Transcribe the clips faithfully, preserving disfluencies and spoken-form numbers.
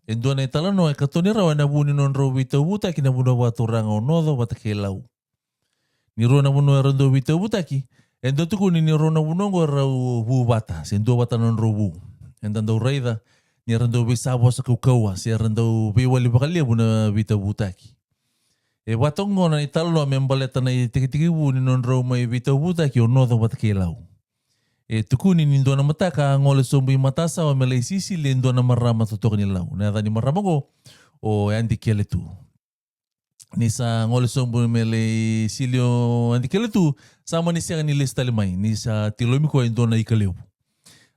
E dua na italanoa e katoni rawa ena vu ni nodrau veitauvutaki na vanua vakaturaga o Noco vata kei Lau. Ni rua na vanua era dau veitauvutaki, e dau tukuni ni rua na vanua oqo erau vu vata, se dua vata na nodrau vu. Eda dau raica ni era dau veisavosa kaukauwa, se era dau veiwali vakalevu na veitauvutaki. E vata oqo na italanoa me baleta na itekitekivu ni nodrau mai veitauvutaki o Noco vata kei Lau. E tukuni ni dua na mataka a gole sobu i matasawa me lai sisili e dua na marama totoka ni Lau. Na yaca ni marama oqo o Adi Keletu. Ni sa gole sobu me lai sili o Adi Keletu, sa mani sega ni lesu tale mai, ni sa tilomi koya e dua na ika levu.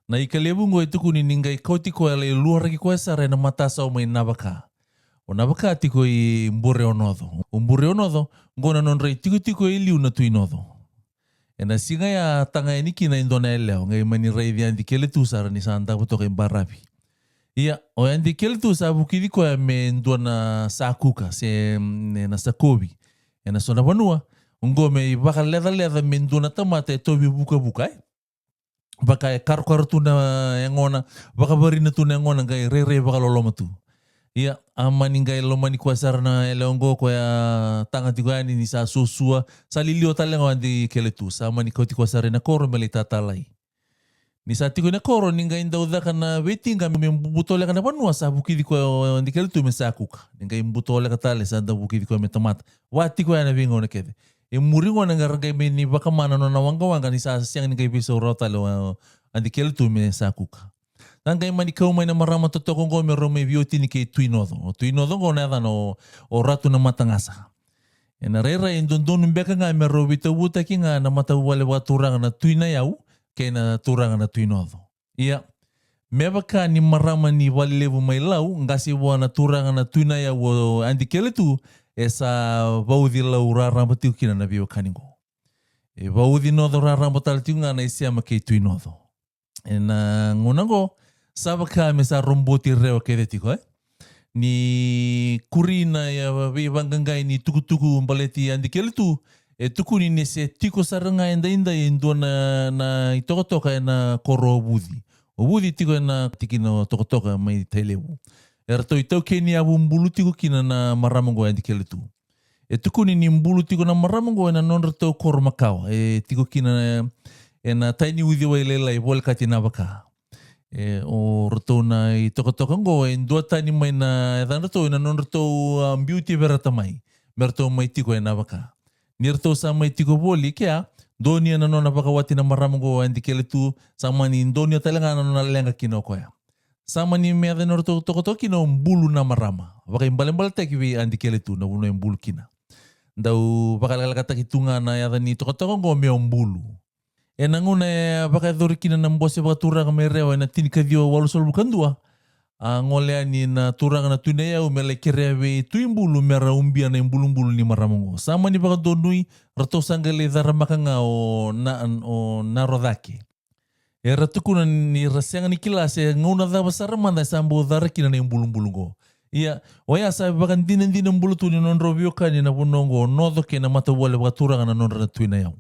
Na ika levu oqo e tukuni ni qai kauti koya lai luaraki koya sara ena matasawa mai Navaka. O Navaka tiko i Bure o Noco. O Bure o Noco, oqo na nodra itikotiko e liu na Tui Noco. Ena siga ya a taga yani kina e dua na yalewa, qai mani raici Adi Keletu sara ni sa davo toka i baravi. Ia, o Adi Keletu sa vukici koya me dua na sakuka, se, mm, na sakovi. Ena so na vanua, oqo me ivakalevalevu me dua na tamata e tauvi vukavuka, e. Vaka e karokaro tu na yagona, vakavarina tu na yagona, qai rairai vakaloloma tu. Ia, a mani qai lomani koya sara na yalewa oqo, koya taga tiko yani ni sa suasua, sa liliwa tale ga o Adi Keletu, sa mani kauti koya sara ina koro me lai tatalai. Ni sa tiko ina koro, ni qai dau caka na veitiqa me butoleka na vanua, sa vukici koya o Adi Keletu me sakuka. Ni qai butoleka tale, sa dau vukici koya me tamata. Va tiko ya na veigauna kece. E muri gona ga ra qai mani vakama na nona waqawaqa ni sa sega ni qai veisau rawa tale o Adi Keletu me sakuka. Sa qai mani kau mai na marama totoka oqo me rau mai veiwatini kei Tui Noco. O Tui Noco oqo na yacana o, o Ratu na Matagasa. Ena rairai e dodonu beka ga me rau veitauvutaki ga na matavuvale vakaturaga na Tui Nayau kei na turaga na Tui Noco. Ia, me vaka ni marama ni valelevu mai Lau, qase vua na turaga na Tui Nayau o Adi Keletu, e sa vauci Lau raraba tiko kina na veiwekani oqo. E vauci Noco raraba tale tiko ga na isema kei Tui Noco. Ena gauna oqo, sa vaka me sa roboti Rewa kece tiko, e? Ni kuri na, e, veivaqaqai ni tukutuku baleti Adi Keletu, e tukuni ni se tiko sara ga edaidai e dua na, na itokatoka ena koro o Vuci. O Vuci tiko ena tikina o Tokatoka mai Tailevu. Eratou itaukei ni yavu bulu tiko kina na marama oqo Adi Keletu. E tukuni ni bulu tiko na marama oqo ena nodratou koro makawa. E tiko kina ena tai ni uciwai lailai volekati Navaka. E, o ratou na itokatoka oqo, e duatani mai na yacadratou ena nodratou, a, biuti Verata mai. Me ratou mai tiko e Navaka. Ni ratou sa mai tiko voli kea, donuya na nona vakawati na marama oqo Adi Keletu, sa mani donuya tale ga na nona leqa kina o koya. Sa mani me yaca ni ratou tokatoka kina o Bulu na marama. Vakaibalebaletaki vei Adi Keletu na vanua e bulu kina. Dau vakalekalekataki tu ga na yaca ni tokatoka oqo me o Bulu. Ena gauna e vakayacori kina na bose vakaturaga mai Rewa ena tinikaciwa walusagavulu ka dua, a gole yani na turaga na Tui Nayau me lai kerea vei Tui Bulu me ra ubia na ibulubulu ni marama oqo. Sa mani vakadonui, ratou sa qai lai caramaka ga o na, o Narocake. Era tukuna ni ra sega ni kila se gauna cava sara mada e sa bau cara kina na ibulubulu oqo. Ia, oya sa vakadinadina bula tu ni nodrau veiwekani na vanua oqo o Noco kei na matavuvale vakaturaga na nodra na Tui Nayau.